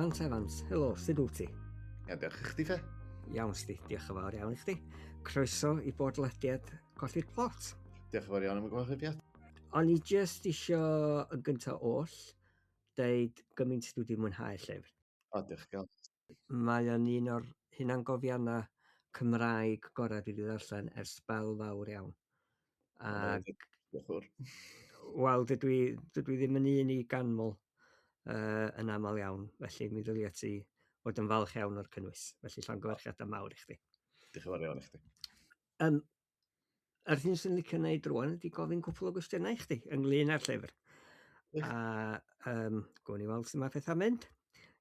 Geraint Evans, helo, sut wyt ti? Iawn, diolch i chdi, Fe. Iawn, sti, diolch yn fawr iawn i chdi. Croeso i bodlediad Colli'r Plot. Diolch yn fawr iawn am y gwahoddiad. O'n i jyst isio yn gyntaf oll deud gymaint dwi wedi mwynhau'r llyfr. O, diolch gael. Mae o'n un o'r hunangofiannau Cymraeg gorau dwi wedi ddarllen ers sbel fawr iawn. Ac, wel, dydw i ddim yn un i ganmol yn aml iawn, felly mi ddylia ti fod yn falch iawn o'r cynnwys. Felly llongyfarchiadau mawr i chdi. Diolch yn fawr iawn i chdi. Yr hyn sy'n licio wneud rwan ydy gofyn cwpl o gwestiynau i chdi ynglyn â'r llyfr. A gwn i weld sut mae pethau'n mynd,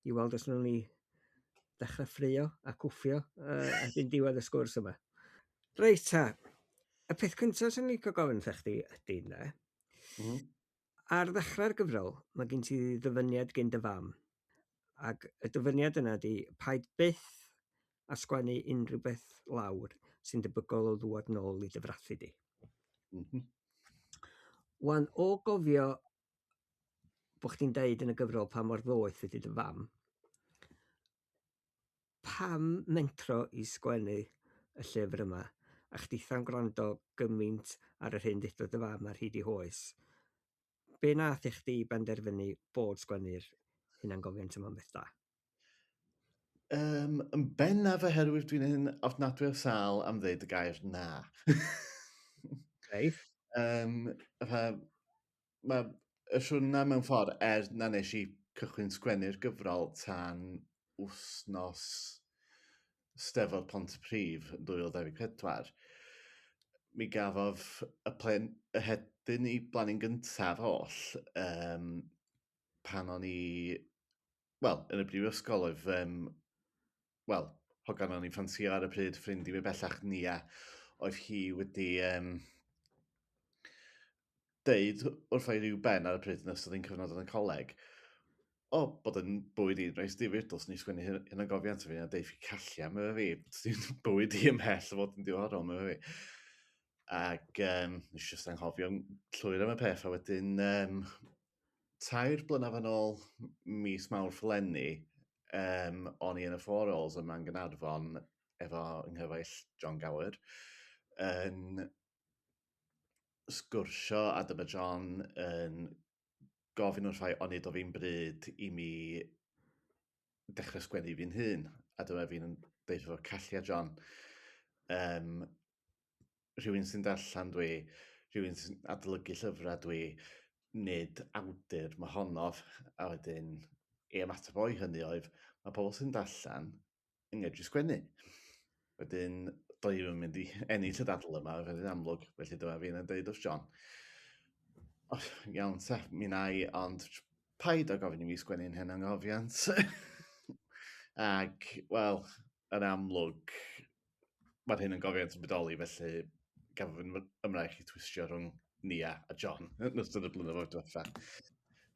i weld os wnawn ni ddechrau ffrio a cwffio erbyn diwedd y sgwrs yma. Reit ta, y peth cyntaf sy'n licio gofyn wrtha chdi ydy, ynde? Ar ddechrau'r gyfrol, mae gen ti ddyfyniad gen dy fam. Ac y dyfyniad yna ydy, paid byth a sgwennu unrhyw beth lawr sy'n debygol o ddŵad nôl i dy frathu di. Wan, o gofio bod chdi'n deud yn y gyfrol pa mor ddoeth ydy dy fam, pam mentro i sgwennu y llyfr yma, a chditha'n gwrando gymaint ar yr hyn ddudodd dy fam ar hyd ei hoes? Be nath i chdi benderfynu bod sgwennu'r hunangofiant yma'n beth da? Yn bennaf oherwydd dwi'n un ofnadwy o sâl am ddeud y gair na. Reit. Mae y siwrna mewn ffordd, er na nes i cychwyn sgwennu'r gyfrol tan wythnos Steddfod Pontypridd yn 2024, mi gafodd y plen, y hedyn i blannu'n gyntaf oll pan o'n i, wel, yn y brifysgol oedd, wel, hogan o'n i'n ffansio ar y pryd, ffrind i mi bellach Nia, oedd hi wedi deud wrtha i ryw ben ar y pryd yn ystod ein cyfnod yn y coleg, o, bod yn bywyd i'n reit difyr, dylswn i sgwennu hunangofiant fi, a deud fi callia, medda fi, sy'n bywyd i ymhell o fod yn diddorol, medda fi. Ac nes i jyst anghofio'n llwyr am y peth, a wedyn 3 blynedd yn ôl mis Mawrth eleni, o'n i yn y Four Alls yma yn Gaernarfon efo yng nghyfaill John Gower, yn sgwrsio, a dyma John yn gofyn wrth rhai onid o fi'n bryd i mi dechrau sgwennu fi'n hun. A dyma fi'n deud wrth callia John, rhywun sy'n darllen dwi, rhywun sy'n adolygu llyfrau dwi, nid awdur mohonof. A wedyn, ei ymateb o'i hynny oedd, mae pobl sy'n darllen yn medru sgwennu. Wedyn, doedd i'm yn mynd i ennill y dadl yma, oedd yn amlwg, felly dyma fi'n deud wrth John, oh, iawn ta, mi na i, ond paid â gofyn i mi sgwennu'n hunangofiant. Ac, wel, yn amlwg, mae'r hunangofiant yn bodoli, felly gafodd fy ymraech i twistio rhwng Nia a John yn ystod y blynyddoedd diwetha.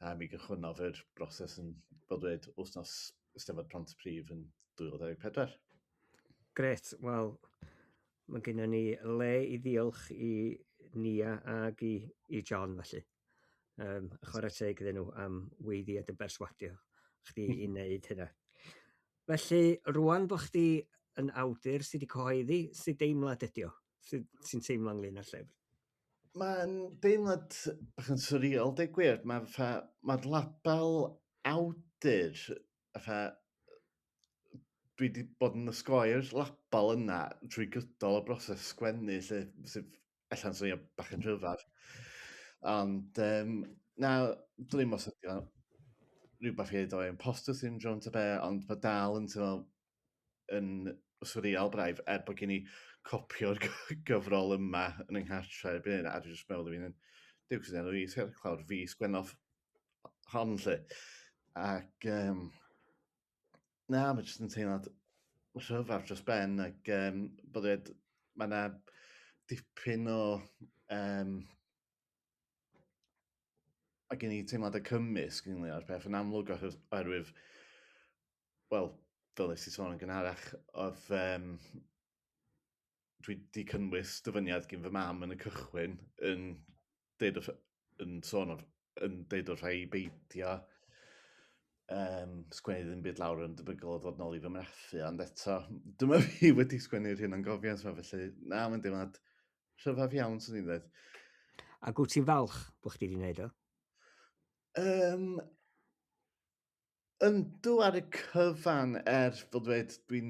A mi gychwynnodd yr broses yn, fel dweud, wythnos Eisteddfod Pontypridd yn 2024. Grêt, wel, mae gennym ni le i ddiolch i Nia ag i John, felly. Chwarae teg iddyn nhw am weiddi a dy berswadio chdi i wneud hynna. Felly, rwan bod chdi yn awdur sydd wedi cyhoeddi, sut deimlad ydi o? Sy'n teimlo ynglyn â'r llyfr? Mae'n deimlad bach yn surreal, deud gwir. Mae'r label awdur, fatha, dwi wedi bod yn ysgoi'r label yna trwy gydol y broses sgwennu, lle, sydd allan swnio bach yn rhyfedd. Ond, na, dwi'n ddim os ydi o rhywbeth i ddeud o imposter syndrome ta be, ond mae dal yn teimlo yn surreal braidd, er bod gen i copio'r gyfrol yma yn yng nghartre erbyn hyn, a dwi'n just meddwl fi'n Duw, sy'n enw i, sy'n clawr fi sgwennodd hon, lle. Ac, na, mae jyst yn teimlad rhyfedd dros ben, ac bod dweud, mae yna dipyn o, mae gen i teimlad y cymysg ynglyn â'r peth yn amlwg oherwydd, wel, fel nes i sôn yn gynharach, oedd dwi wedi cynnwys dyfyniad gen fy mam yn y cychwyn yn deud wrth, yn sôn wrth, yn deud wrth i beidio Sgwennu ddim byd lawr yn debygol o ddod nôl i fy mrathu, ond eto, dyma fi wedi sgwennu'r hunangofiant yma, felly na, mae'n deimlad rhyfedd iawn, swn i'n dweud. Ac wyt ti'n falch bod chdi wedi gwneud o? Yndw ar y cyfan, er fel dweud, dwi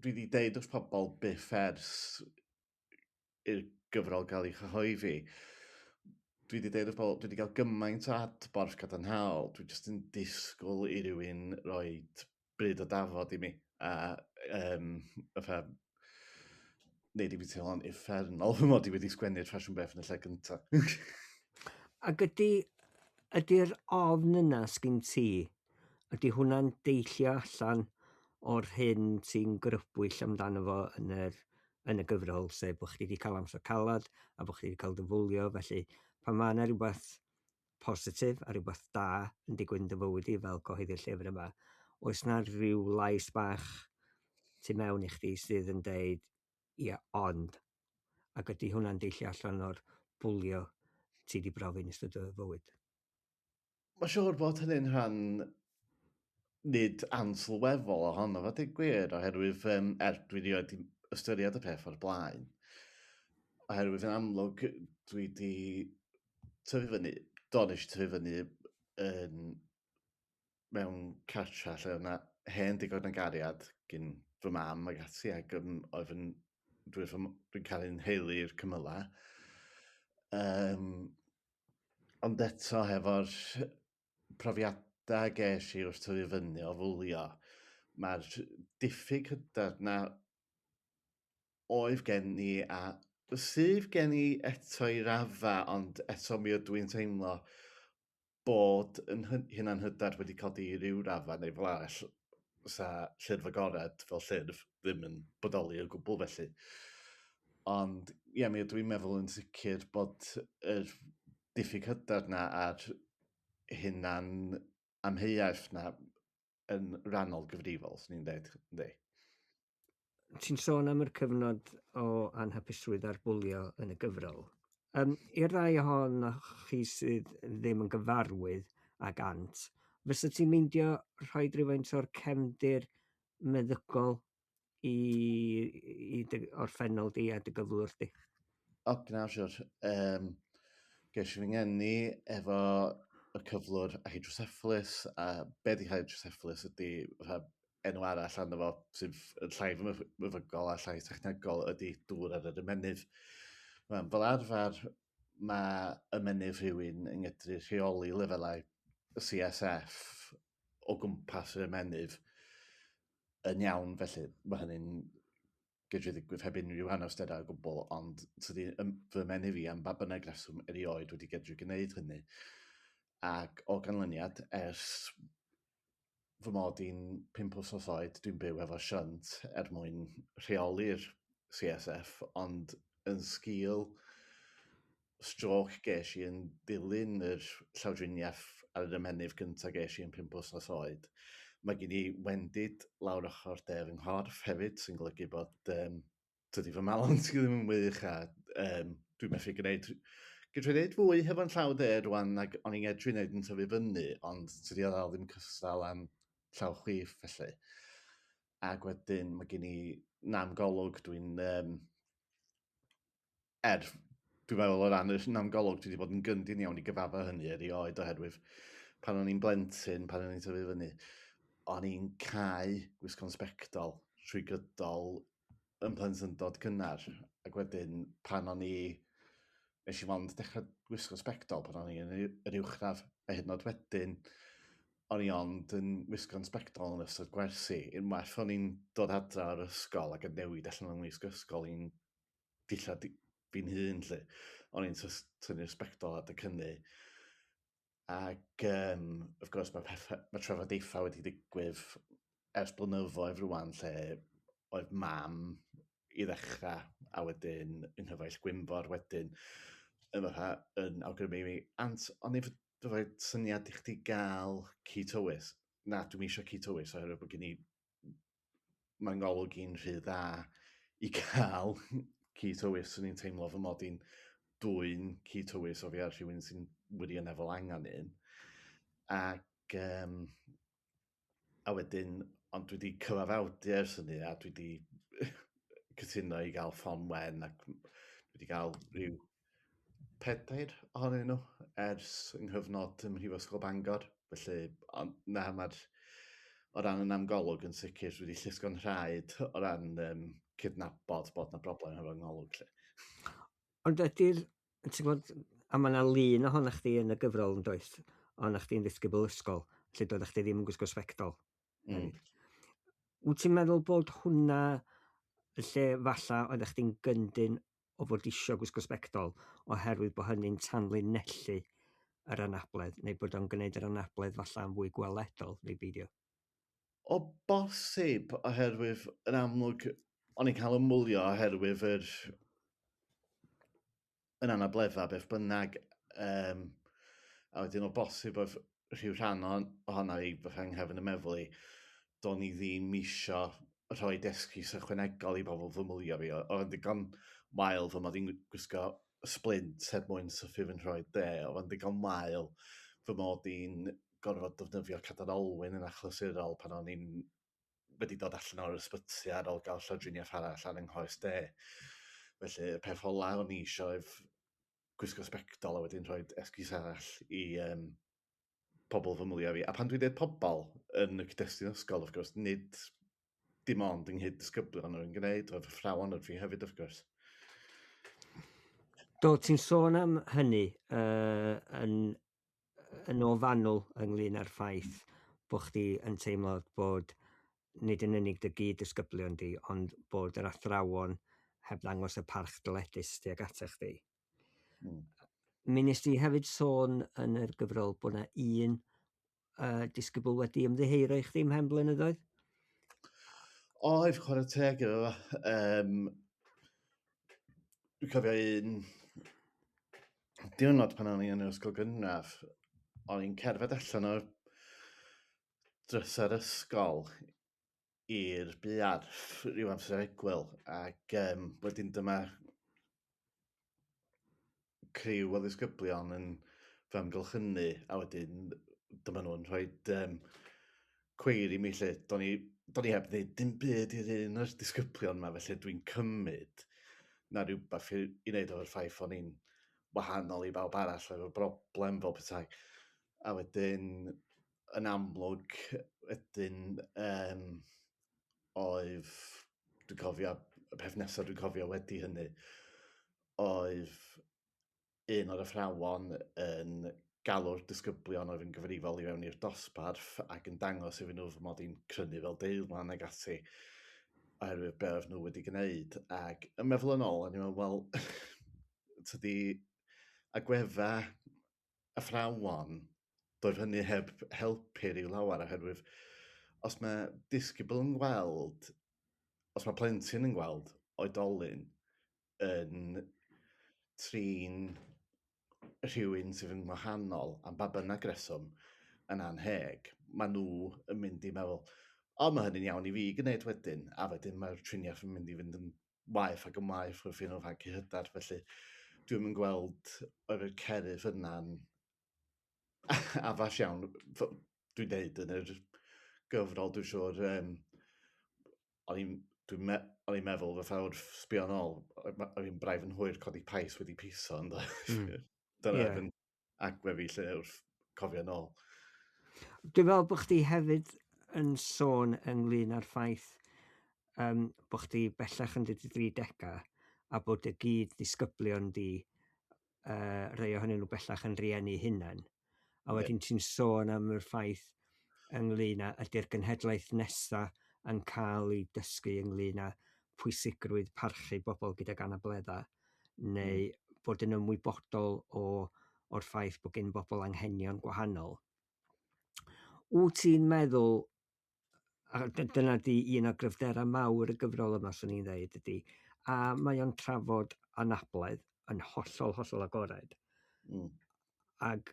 wedi deud wrth pobl byth ers i'r gyfrol gael ei chyhoeddi. Dwi wedi deud wrth pobl, dwi wedi cael gymaint o adborth cadarnhaol, dwi jyst yn disgwyl i rywun roi bryd o dafod i mi. A fatha, neud i fi teimlo'n uffernol fy mod i wedi sgwennu'r ffasiwn beth yn y lle gyntaf. Ac ydy'r ofn yna sgyn ti, ydy hwnna'n deillio allan o'r hyn ti'n grybwyll amdano fo yn y gyfrol, sef bod chdi wedi cael amser calad a bod chdi wedi cael dy fwlio, felly pan mae yna rhywbeth positif a rhywbeth da yn digwydd yn dy fywyd i fel cyhoeddi'r llyfr yma, oes na rhyw lais bach tu mewn i chdi sydd yn deud, ia, ond, ac ydy hwnna'n deillio allan o'r bwlio ti wedi brofi yn ystod dy fywyd? Mae'n siŵr bod hynny'n rhan nid ansylweddol ohono fo, deud gwir, oherwydd er dwi erioed 'di ystyried y peth o'r blaen, oherwydd yn amlwg dwi wedi tyfu fyny, do, nes i tyfu fyny mewn cartra lle oedd 'na hen digon o gariad gyn fy mam ac ati, ac oedd yn, dwi'n caru'n nheulu i'r cymylau. Ond eto hefo'r profiadau ges i wrth tyfu fyny o fwlio, mae'r diffyg hyder na oedd gen i a sydd gen i eto i raddfa, ond eto mi ydw i'n teimlo bod yn hunanhyder wedi codi i ryw raddfa neu fel arall, sa Llyfr Agored fel llyfr ddim yn bodoli o gwbl felly. Ond ie, mi ydw i'n meddwl yn sicr bod yr diffyg hyder na a'r hunan amheuaeth na yn rannol gyfrifol, swn i'n dweud, yndi. Ti'n sôn am yr cyfnod o anhapusrwydd a'r bwlio yn y gyfrol. I'r rai ohonoch chi sydd ddim yn gyfarwydd ag Ant, fysa ti'n meindio rhoi rhywfaint o'r cefndir meddygol i dy orffennol di a dy gyflwr di? O, gna, siwr. Ges i fy ngeni efo y cyflwr hydrocephalus, a be di hydrocephalus ydy enw arall arno fo sydd yn llai meddygol a llai technegol ydy dŵr ar yr ymennydd. Fel arfer, mae ymennydd rhywun yn medru rheoli lefelau CSF o gwmpas yr ymennydd yn iawn, felly mae hynny'n gedru ddigwydd heb unrhyw anawsterau o gwbl, ond tydi fy ymennydd fi am ba bynnag reswm erioed wedi gedru gwneud hynny. Ac o ganlyniad, ers fy mod i'n 5 wythnos oed, dwi'n byw efo shunt er mwyn rheoli'r CSF, ond yn sgil stroke ges i yn dilyn yr llawdriniaeth ar yr ymennydd gyntaf ges i yn 5 wythnos oed, mae gen i wendid lawr ochr de fy nghorff hefyd, sy'n golygu bod tydi fy malans i ddim yn wych a dwi'n methu gwneud. Gedra i wneud fwy hefo'n llaw dde rwan nag o'n i'n edrych wneud yn tyfu fyny, ond tydi o ddal ddim cystal am llaw chwith felly. Ac wedyn mae gen i nam golwg, dwi'n dwi'n meddwl o ran y nam golwg, dwi wedi bod yn gyndyn iawn i gyfadda hynny erioed, oherwydd pan o'n i'n blentyn, pan o'n i'n tyfu fyny, o'n i'n cau gwisgo'n sbectol trwy gydol yn plentyndod cynnar. Ac wedyn pan o'n i, nes i mond dechrau gwisgo sbectol pan o'n i yn yr uwchradd, a hyd yn oed wedyn, o'n i ond yn wisgo'n sbectol yn ystod gwersi. Unwaith o'n i'n dod adra o'r ysgol ac yn newid allan o'n wisgo ysgol i'n dillad fi'n hun, lle. O'n i'n tynnu'r sbectol adeg hynny. Ac, of course, mae trafodaethau wedi digwydd ers blynyddoedd rwan, lle oedd mam i ddechrau, a wedyn yng nghyfaill Gwynfor wedyn, yn fatha yn awgrymu i mi, Ant, o'n i rhoi syniad i chdi gael ci tywys. Na, dwi'm eisiau ci tywys, oherwydd bod gen i, mae'n ngolwg i'n rhy dda i gael ci tywys. Swn i'n teimlo fy mod i'n dwyn ci tywys o fi ar rhywun sy'n wirioneddol angen un. Ac A wedyn, ond dwi wedi cyfaddawdu ers hynny, a dwi wedi cytuno i gael ffon wen, ac dwi wedi cael rhyw 4 ohonyn nhw ers yng nghyfnod ym Mhrifysgol Bangor. Felly, ond na, mae'r o ran yn amgolwg yn sicr, dwi wedi llusgo'n rhaid o ran cydnabod bod 'na broblem efo ngolwg, 'lly. Ond ydy'r, ti'n gwybod, a mae yna lun ohonoch chdi yn y gyfrol yn does, ohonoch chdi'n ddisgybl ysgol, lle doeddech chdi ddim yn gwisgo sbectol. Wyt ti'n meddwl bod hwnna lle falla oeddech chdi'n gyndyn o fod isio gwisgo sbectol oherwydd bod hynny'n tanlinellu yr anabledd, neu bod o'n gwneud yr anabledd falle yn fwy gweledol neu beidio? O bosib, oherwydd yn amlwg o'n i'n cael ymwylio oherwydd yr yn anabledda beth bynnag, a wedyn o bosib oedd rhyw rhan ohona i fatha yng nghefn y meddwl i, do'n i ddim isio rhoi esgus ychwanegol i bobl fy mwlio fi. Oedd yn ddigon wael fy mod i'n gwisgo splint er mwyn sythu fy nhroed de. Oedd yn ddigon wael fy mod i'n gorfod defnyddio cadair olwyn yn achlysurol pan o'n i'n wedi dod allan o'r ysbyty ar ôl gael llawdriniaeth arall ar yng nghoes de. Felly, y peth ola o'n i eisiau oedd gwisgo sbectol a wedyn rhoi esgus arall i pobl fy mwlio fi. A pan dwi'n dweud pobl yn y cyd-destun ysgol, of course, nid dim ond yng nghyd-disgyblion o'n i'n gwneud, oedd athrawon wrth fi hefyd, of course. Do, ti'n sôn am hynny yn o fanwl ynglyn â'r ffaith bod chdi yn teimlo bod nid yn unig dy gyd-disgyblion di, ond bod yr athrawon heb ddangos y parch dyledus tuag ata chdi. Mi nes di hefyd sôn yn yr gyfrol bod yna un disgybl wedi ymddiheuro i chdi ymhen blynyddoedd? Oedd, chwarae teg iddo fo. Dwi'n cofio un diwrnod pan o'n i yn yr ysgol gynradd, o'n i'n cerdded allan o'r drysau'r ysgol i'r buarth rhyw amser egwyl, ac wedyn dyma criw o ddisgyblion yn fy amgylchynu, a wedyn dyma nhw'n rhoi cweir i mi lle. Do'n i heb wneud dim byd i'r un o'r disgyblion yma, felly dwi'n cymryd na rhywbeth i wneud o'r ffaith o'n i'n wahanol i bawb arall efo broblem fel petai. A wedyn, yn amlwg, wedyn, oedd, dwi'n cofio, y peth nesaf dwi'n cofio wedi hynny, oedd un o'r athrawon yn galw'r disgyblion oedd yn gyfrifol i fewn i'r dosbarth ac yn dangos iddyn nhw fy mod i'n crynu fel deilman ag ati, oherwydd be oedd nhw wedi gwneud. Ac yn meddwl yn ôl, o'n i'n meddwl, wel, tydi agwedda athrawon, doedd hynny heb helpu rhyw lawer, oherwydd os mae disgybl yn gweld, os mae plentyn yn gweld oedolyn yn trin rhywun sydd yn wahanol am ba bynnag reswm yn anheg, maen nhw yn mynd i meddwl, o, mae hynny'n iawn i fi gwneud wedyn, a wedyn mae'r triniaeth yn mynd i fynd yn waeth ac yn waeth wrth iddyn nhw fagu hyder. Felly dwi'm yn gweld oedd y cerydd yna'n addas iawn. Dwi'n deud yn yr gyfrol, dwi'n siŵr, o'n i'n meddwl fatha wrth sbio nôl, o'n i'n braidd yn hwyr codi pais wedi piso, yndo? Dyna oedd yn agwedd fi lle wrth cofio nôl. Dwi'n meddwl bod chdi hefyd yn sôn ynglyn â'r ffaith bod chdi bellach yn dy 30au a bod y gyd ddisgyblion di, rhai ohonyn nhw bellach yn rieni hunain. A wedyn ti'n sôn am yr ffaith ynglyn â ydy'r genhedlaeth nesa yn cael ei dysgu ynglyn â pwysigrwydd parchu bobl gydag anableddau, neu bod yn ymwybodol o'r ffaith bod gen bobl anghenion gwahanol. Wyt ti'n meddwl, a dyna di un o gryfderau mawr y gyfrol yma, swn i'n dweud, ydy, a mae o'n trafod anabledd yn hollol, hollol agored. Ac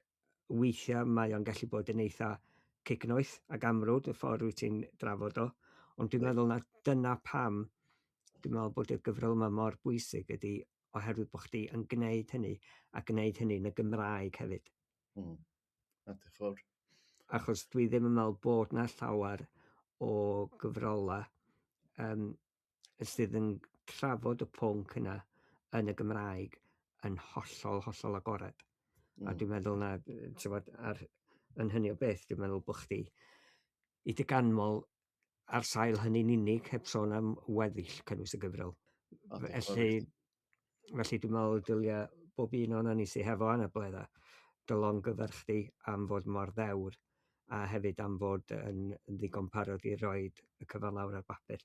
weithiau mae o'n gallu bod yn eitha cignoeth ac amrwd y ffordd wyt ti'n drafod o, ond dwi'n meddwl na dyna pam dwi'n meddwl bod y gyfrol yma mor bwysig ydy oherwydd bod chdi yn gwneud hynny a gwneud hynny yn y Gymraeg hefyd. Na, diolch yn fawr. Achos dwi ddim yn meddwl bod na llawer o gyfrola sydd yn trafod y pwnc yna yn y Gymraeg yn hollol, hollol agored. A dwi'n meddwl na, t'wod, ar, yn hynny o beth, dwi'n meddwl bod chdi i dy ganmol ar sail hynny'n unig, heb sôn am weddill cynnwys y gyfrol. O, diolch yn fawr. Felly dwi'n meddwl dylia bob un o'n ni sydd hefo anabledda dy longyfarch chdi am fod mor ddewr a hefyd am fod yn ddigon parod i roid y cyfan lawr ar bapur.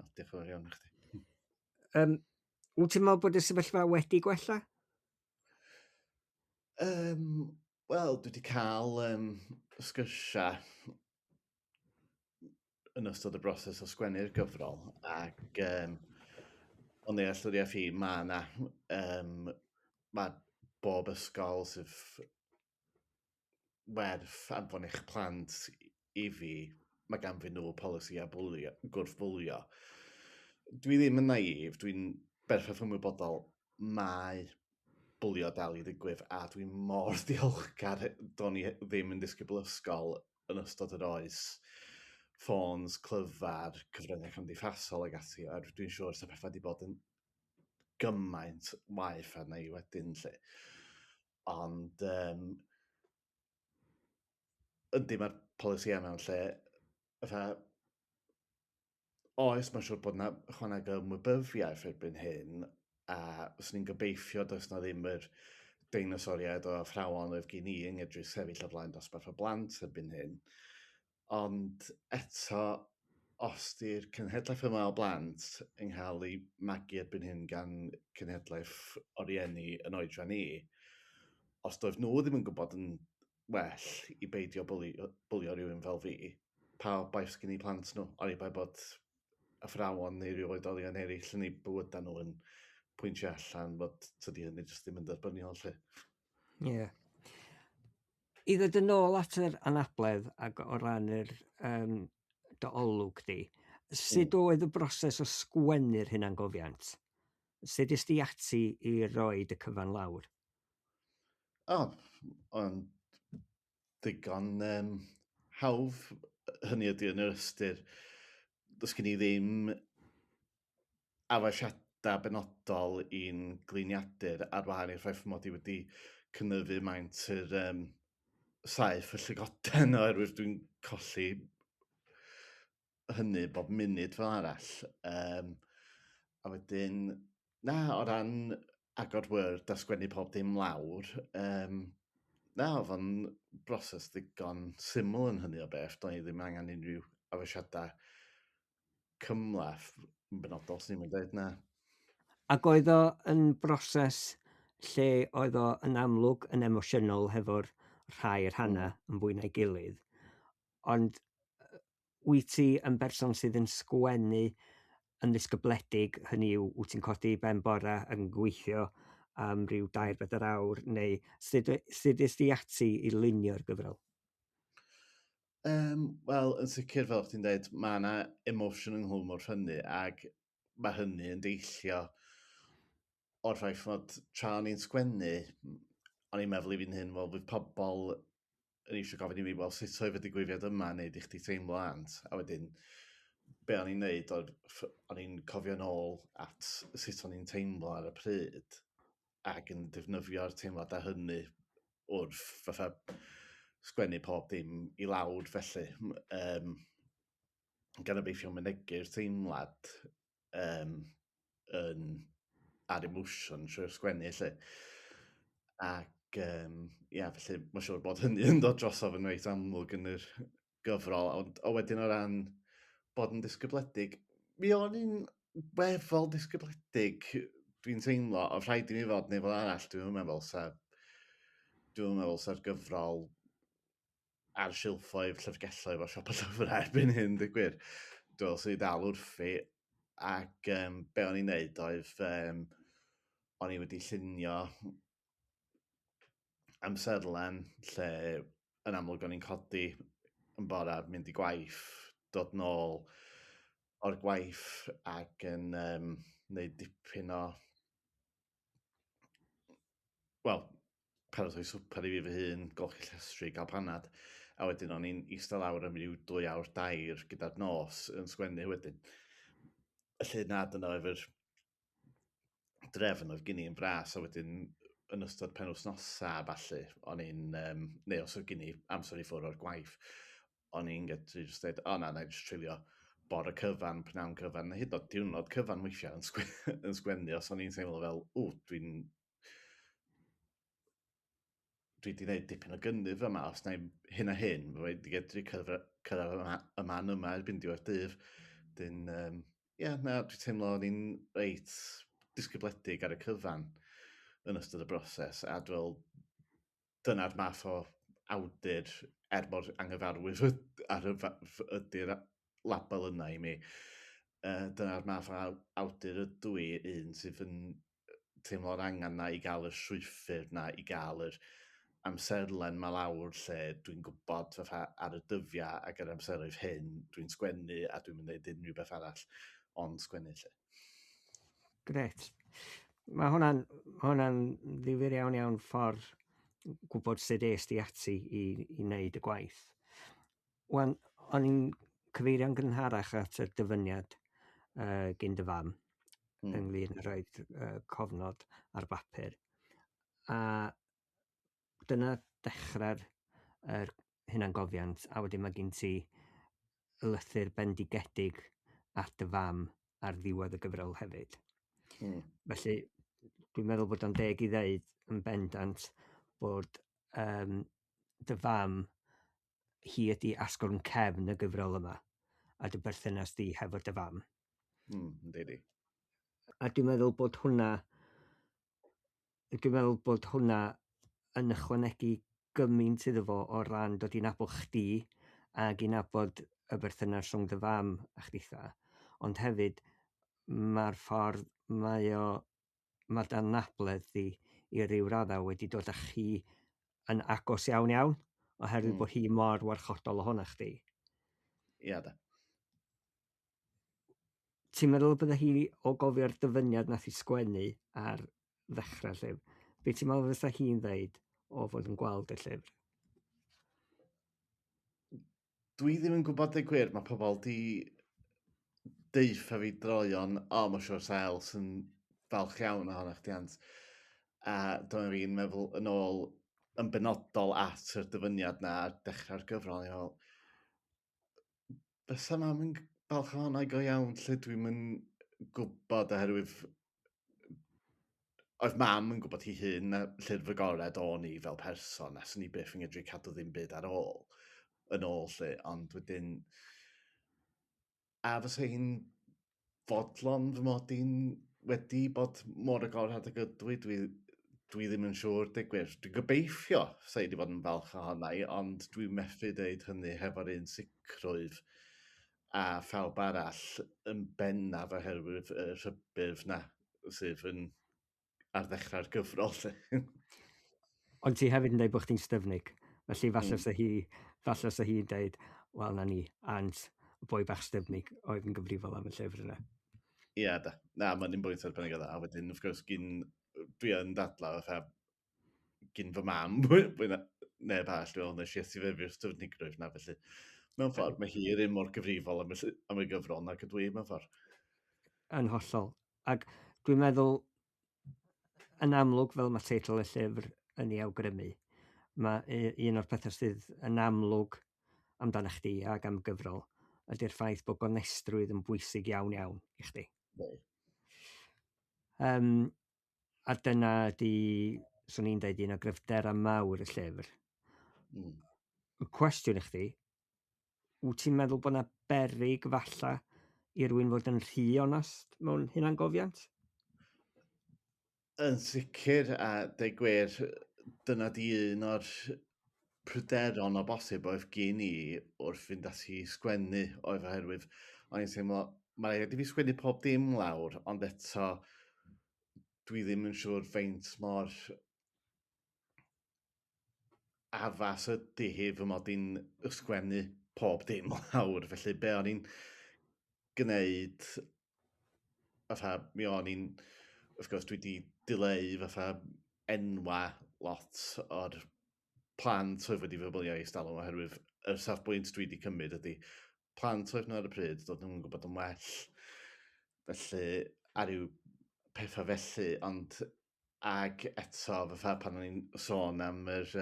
O, diolch yn fawr iawn i chdi. Wyt ti'n meddwl bod y sefyllfa wedi gwella? Wel, dwi wedi cael sgyrsiau yn ystod y broses o sgwennu'r gyfrol, ac o'n nealltwriaeth i, mae yna, mae bob ysgol sydd werth anfon eich plant i fi, mae ganddyn nhw polisi a bwlio, gwrth-bwlio. Dwi ddim yn naif, dwi'n berffaith ymwybodol mae bwlio dal i ddigwydd, a dwi'n mor diolchgar do'n i ddim yn disgybl ysgol yn ystod yr oes ffôns, clyfar, cyfryngau cymdeithasol ag ati, a dwi'n siŵr sa pethau wedi bod yn gymaint waeth arna i wedyn, lle. Ond, yndi, mae'r polisi mewn lle, fatha, oes, mae'n siŵr bod yna chwaneg o ymwybyddiaeth erbyn hyn, a fyswn i'n gobeithio does na ddim yr deinosoriaid o athrawon oedd gen i yn medru sefyll o flaen dosbarth o blant erbyn hyn. Ond eto, os di'r cenhedlaeth yma o blant yn cael ei magu erbyn hyn gan cenhedlaeth o rieni yn oedran ni, os doedd nhw ddim yn gwybod yn well i beidio bwlio rhywun fel fi, pa obaith sgyn i plant nhw? Oni bai bod athrawon neu ryw oedolion eraill yn eu bywydau nhw yn pwyntio allan bod tydi hynny jyst ddim yn dderbyniol, lle. Ie. Yeah. I ddod yn ôl at yr anabledd ac o ran yr dy olwg di, sut oedd y broses o sgwennu'r hunangofiant? Sut est di ati i roid y cyfan lawr? O, ond digon hawdd, hynny ydy yn yr ystyr, does gen i ddim addasiadau benodol i'n gliniadur ar wahân i'r ffaith mod i wedi cynyddu maint yr saeth y llygoden oherwydd dwi'n colli hynny bob munud fel arall. A wedyn, na, o ran agor Word a sgwennu pob dim lawr, na, oedd o'n broses ddigon syml yn hynny o beth. Do'n i ddim angen unrhyw addasiadau cymhleth yn benodol, swn i'n dweud, na. Ac oedd o yn broses lle oedd o yn amlwg yn emosiynol hefo'r rhai rhannau yn fwy na'i gilydd, ond wyt ti yn berson sydd yn sgwennu yn ddisgybledig, hynny yw, wyt ti'n codi ben bora yn gweithio am ryw 3-4 awr, neu sut est di ati i lunio'r gyfrol? Wel, yn sicr, fel chdi'n dweud, mae yna emotion ynghlwm wrth hynny, ac mae hynny yn deillio o'r ffaith fod tra o'n i'n sgwennu, o'n i'n meddwl i fi'n hyn, wel, fydd pobl yn eisiau gofyn i mi, wel, sut oedd y digwyddiad yma, neu di chdi teimlo ant? A wedyn, be o'n i'n neud, o'n i'n cofio nôl at sut o'n i'n teimlo ar y pryd, ac yn defnyddio'r teimladau hynny wrth fatha sgwennu pob dim i lawr felly. Gan obeithio mynegu'r teimlad yn ar emotion trwy'r sgwennu lle. Ac ia, felly mae'n siŵr bod hynny yn dod drosodd yn reit amlwg yn yr gyfrol. Ond o wedyn o ran bod yn disgybledig, mi o'n i'n weddol disgybledig, dwi'n teimlo, o rhaid i mi fod neu fel arall, dwi'n meddwl sa'r gyfrol ar silffoedd, llyfrgelloedd o siop y llyfrau erbyn hyn, dweud gwir. Dwi'n meddwl sydd dal wrthi, ac be o'n i'n neud oedd, o'n i wedi llunio amserlen lle yn amlwg o'n i'n codi yn bora, mynd i gwaith, dod nôl o'r gwaith ac yn neud dipyn o, wel, paratoi swper i fi fy hun, golchi llestri, gael panad, a wedyn o'n i'n eistedd lawr am ryw 2 awr dair gyda'r nos yn sgwennu wedyn. Felly na, dyna efo'r drefn oedd gen i'n fras, a wedyn yn ystod penwythnosa a ballu, o'n i'n, neu os oedd gen i amser i ffwrdd o'r gwaith, o'n i'n gallu jyst dweud, o na, na i jyst treulio bore cyfan, pnawn cyfan, neu hyd yn oed diwrnod cyfan weithiau yn sgwennu, os o'n i'n teimlo fel, ww, dwi wedi gwneud dipyn o gynnydd yma, os na i hyn a hyn, fe wedi gedru cyrraedd y man yma erbyn diwedd dydd. Dyn, ie, na, dwi'n teimlo o'n i'n reit disgybledig ar y cyfan yn ystod y broses, a dwi'n meddwl dyna'r math o awdur, er mor anghyfarwydd ar y ydy'r label yna i mi, dyna'r math o awdur ydw i, un sydd yn teimlo'r angen na i gael y strwythur na, i gael yr amserlen ma lawr lle dwi'n gwybod fatha ar y dyddiau ac ar amseroedd hyn dwi'n sgwennu a dwi'n mynd i wneud unrhyw beth arall ond sgwennu lle. Gret. Mae hwnna'n ddifyr iawn iawn ffordd gwybod sut es di ati i wneud y gwaith. Wan, o'n i'n cyfeirio'n gynharach at y dyfyniad gyn dy fam ynglyn â rhoid cofnod ar bapur. A dyna dechrau'r yr hunangofiant, a wedyn mae gen ti lythyr bendigedig at dy fam ar ddiwedd y gyfrol hefyd. Felly, dwi'n meddwl bod o'n deg i ddeud yn bendant bod dy fam hi ydi asgwrn cefn y gyfrol yma, a dy berthynas di hefo dy fam. Yndi. A dwi'n meddwl bod hwnna yn ychwanegu gymaint iddo fo o ran dod i nabod chdi ac i nabod y berthynas rhwng dy fam a chditha, ond hefyd mae'r ffordd mae dy anabledd di i ryw raddau wedi dod â chi yn agos iawn iawn, oherwydd bod hi mor warchodol ohona chdi. Ia da. Ti'n meddwl bydde hi o gofio'r dyfyniad nath i sgwennu ar ddechrau llyfr? Be ti'n meddwl fysa hi'n ddeud o fod yn gweld y llyfr? Dwi ddim yn gwybod dweud gwir, mae pobl di deutha fi droion, o, mae'n siŵr sa Els yn falch iawn ohono chdi, Ant. A dyma fi'n meddwl yn ôl yn benodol at yr dyfyniad na ar dechrau'r gyfrol, o'n i'n meddwl, fysa mam yn falch ohono i go iawn, lle dwi'm yn gwybod oherwydd oedd mam yn gwybod hi hun na llyfr agored o'n i fel person, a swn i byth yn medru cadw ddim byd ar ôl, yn ôl lle, ond wedyn, a fysa hi'n fodlon fy mod i'n wedi bod mor agored ag ydw i, dwi ddim yn siŵr, deud gwir. Dwi'n gobeithio sa hi wedi bod yn falch ohona i, ond dwi'n methu deud hynny hefo'r un sicrwydd a phawb arall yn bennaf oherwydd y rhybudd na sydd yn ar ddechrau'r gyfrol. Ond ti hefyd yn dweud bod chdi'n styfnig, felly falle sa hi'n dweud, wel na ni, Ant, y boi bach styfnig oedd yn gyfrifol am y llyfr yna. Ie, da. Na, mae'n un bwynt arbennig o dda. A wedyn, wrth gwrs, dwi yn dadlau fatha gyn fy mam, neb arall, dwi'n meddwl, nes i etifeddu'r styfnigrwydd na, felly mewn ffordd, mae hi yr un mor gyfrifol am y gyfrol nag ydw i, mewn ffordd. Yn hollol. Ac dwi'n meddwl, yn amlwg, fel mae teitl y llyfr yn ei awgrymu, mae un o'r pethau sydd yn amlwg amdano chdi ac am gyfrol ydy'r ffaith bod gonestrwydd yn bwysig iawn iawn i chdi. A dyna ydy, swn i'n deud, un o gryfderau mawr y llyfr. Y cwestiwn i chdi, wyt ti'n meddwl bod yna beryg falla i rywun fod yn rhy onest mewn hunangofiant? Yn sicr, a deud gwir, dyna di un o'r pryderon o bosib oedd gen i wrth fynd ati i sgwennu oedd oherwydd o'n i'n teimlo, mae rhaid i fi sgwennu pob dim lawr, ond eto dwi ddim yn siŵr faint mor addas ydy hi fy mod i'n ysgwennu pob dim lawr. Felly be o'n i'n gwneud, fatha, mi o'n i'n, wrth gwrs dwi wedi dileu fatha enwa lot o'r plant oedd wedi fy bwlio i stalwm, oherwydd yr safbwynt dwi wedi cymryd ydy plant oedd nhw ar y pryd, dod nhw'n gwybod yn well. Felly, ar ryw pethau felly, ond ag eto, fatha pan o'n i'n sôn am yr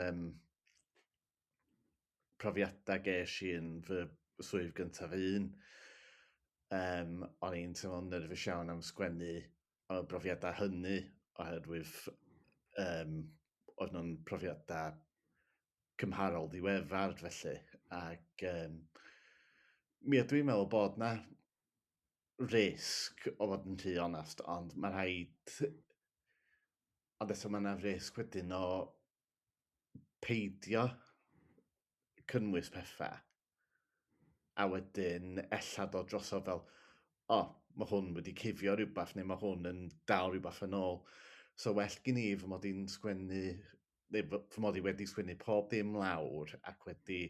profiadau ges i yn fy swydd gyntaf fy hun, o'n i'n teimlo'n nerfus iawn am sgwennu am y brofiadau hynny, oherwydd oedd nhw'n profiadau cymharol ddiweddar felly, ac mi ydw i'n meddwl bod na risg o fod yn rhy onest, ond mae rhaid, ond eto mae yna risg wedyn o peidio cynnwys pethau, a wedyn ella dod drosodd fel, o, oh, mae hwn wedi cuddio rhywbeth, neu mae hwn yn dal rhywbeth yn ôl. So well gen i fy mod i'n sgwennu, neu fy mod i wedi sgwennu pob dim lawr ac wedi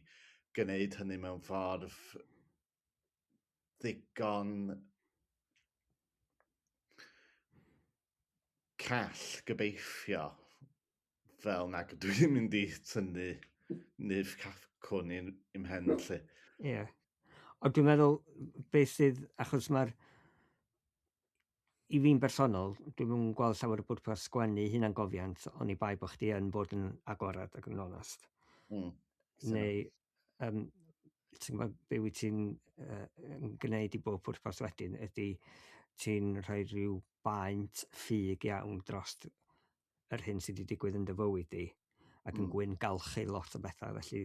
gwneud hynny mewn ffordd ddigon call gobeithio, fel nag ydw i'n mynd i tynnu nyth cacwn i'm mhen felly. Ie. Yeah. Ond dwi'n meddwl beth sydd, achos mae'r, i fi'n bersonol, dwi'n yn gweld llawer o bwrpas sgwennu hunangofiant, oni bai bod chdi yn bod yn agorad ac yn onast. Neu, ti'n gwybod, be wyt ti'n yn gwneud i bob pwrpas wedyn ydy ti'n rhoi rhyw baent ffug iawn dros yr hyn sydd wedi digwydd yn dy fywyd di, ac yn gwyn galchu lot o bethau, felly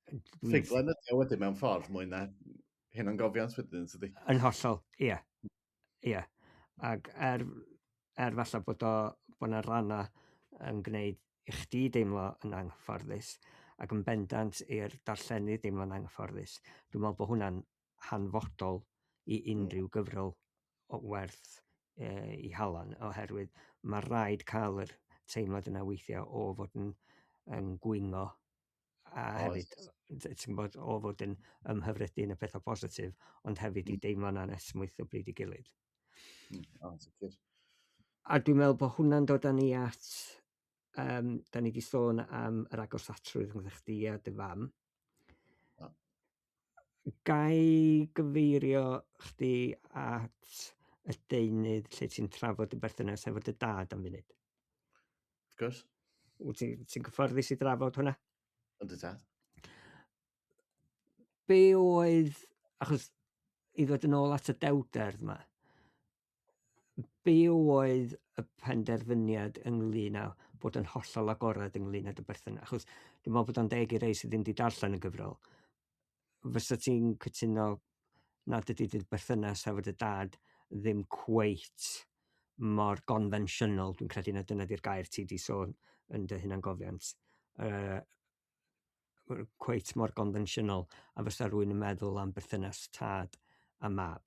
Ffuglen ydy o wedyn mewn ffordd mwy na hunangofiant wedyn, tydi? Yn hollol, ie. Ie. Ac er falle bod o, bod 'na ranna yn gwneud i chdi deimlo yn anghyfforddus, ac yn bendant i'r darllenydd deimlo'n anghyfforddus, dwi'n meddwl bod hwnna'n hanfodol i unrhyw gyfrol o werth i halan, oherwydd mae rhaid cael yr teimlad yna weithiau o fod yn gwingo, a hefyd, ti'n gwybod, o fod yn ymhyfrydu yn y pethau positif, ond hefyd i deimlo'n anesmwyth o bryd i gilydd. A dwi'n meddwl bod hwnna'n dod â ni at, da ni wedi sôn am yr agosatrwydd rhwng chdi a dy fam. Gai gyfeirio chdi at y deunydd lle ti'n trafod y berthynas efo dy dad am funud? Of course. Wyt ti'n gyfforddus i drafod hwnna? Yndw tad. Be oedd, achos i ddod yn ôl at y dewder yma, be oedd y penderfyniad ynglyn â bod yn hollol agored ynglyn â dy berthynas? Achos dwi'n meddwl bod o'n deg i rei sydd ddim wedi darllen y gyfrol. Fysa ti'n cytuno nad ydy dy berthynas efo dy dad ddim cweit mor gonfensiynol, dwi'n credu na dyna di'r gair ti di sôn yn dy hunangofiant, cweit mor gonfensiynol a fysa rhywun yn meddwl am berthynas tad a mab.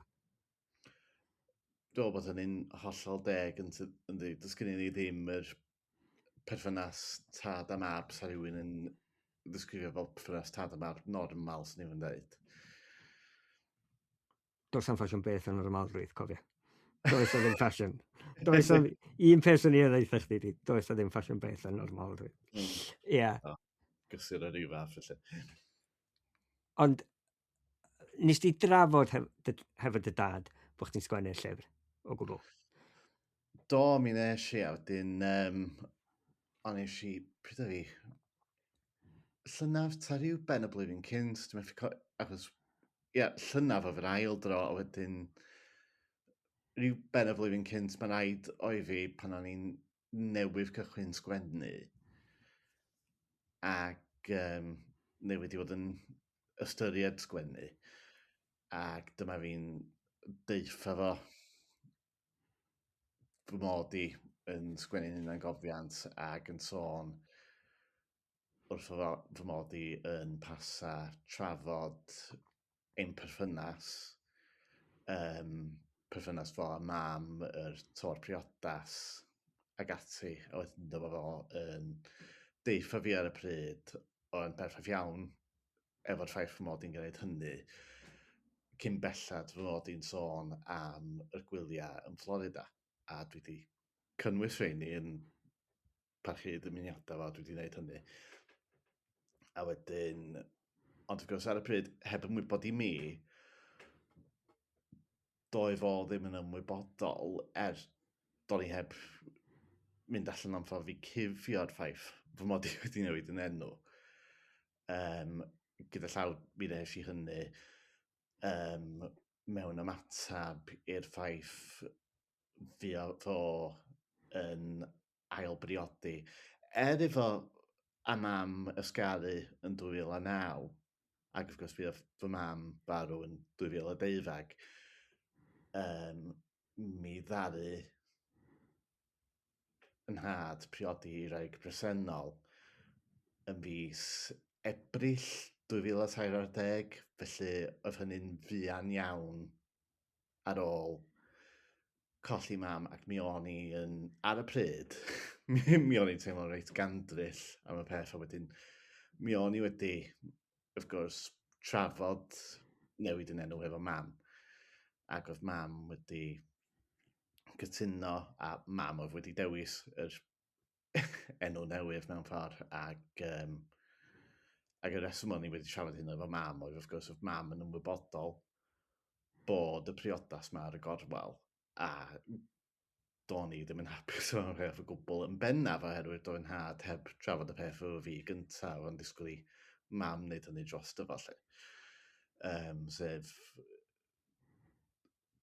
Dwi'n meddwl bod hynny'n hollol deg yn yndi. Does gen i ddim yr perthynas tad a mab sa rhywun yn ddisgrifio fel perthynas tad a mab normal, swn i'n dweud. Does am ffasiwn beth yn normalrwydd, cofia. Does o ddim ffasiwn. Does o, un peth o'n i yn ddeutha chdi, di, does o ddim ffasiwn beth yn normalrwydd. Ie. O, gysur ar ryw fath, felly. Ond nes di drafod hefo dy dad bod chdi'n sgwennu'r llyfr o gwbl? Do, mi nes i, a wedyn, o'n nes i, pryd oedd hi? Llynaf ta rhyw ben y blwyddyn cynt, dwi'n methu achos, ie, llynaf oedd yr ail dro, a wedyn, rhyw ben y flwyddyn cynt, mae'n rhaid oedd fi pan o'n i'n newydd cychwyn sgwennu, ac newydd i fod yn ystyried sgwennu, ac dyma fi'n deutha fo fy mod i yn sgwennu'n hunangofiant ac yn sôn wrtho fo fy mod i yn pasa trafod ein perthynas, perthynas fo a mam, yr tor priodas ac ati, a wedyn dyma fo yn deutha fi ar y pryd o'n berffaith iawn efo'r ffaith fy mod i'n gwneud hynny, cyn bellad fy mod i'n sôn am yr gwyliau yn Florida, a dwi wedi cynnwys rheini yn parchu dymuniadau fo, dwi wedi gwneud hynny. A wedyn, ond wrth gwrs ar y pryd, heb ymwybod i mi, doedd fo ddim yn ymwybodol, er do'n i heb mynd allan am ffordd i cuddio'r ffaith fy mod i wedi newid yn enw. Gyda llaw, mi wnes i hynny mewn ymateb i'r ffaith fuodd fo yn ail briodi. Er iddo a mam ysgaru yn 2009, ac wrth gwrs fuodd fy mam farw yn 2012, mi ddaru yn nhad priodi ei wraig bresennol yn fis Ebrill 2013, felly oedd hynny'n fuan iawn ar ôl colli mam, ac mi o'n i yn, ar y pryd, mi o'n i'n teimlo reit gandryll am y peth, a wedyn mi o'n i wedi, wrth gwrs, trafod newid yn enw efo mam, ac oedd mam wedi cytuno, a mam oedd wedi dewis yr enw newydd mewn ffordd, ac ac y reswm o'n i wedi trafod hyn efo mam oedd, wrth gwrs, oedd mam yn ymwybodol bod y priodas ma ar y gorwel, a do'n i ddim yn hapus efo'r peth o gwbl, yn bennaf oherwydd doedd nhad heb trafod y peth efo fi gyntaf, ond disgwyl i mam wneud hynny dros fo lle. Sef,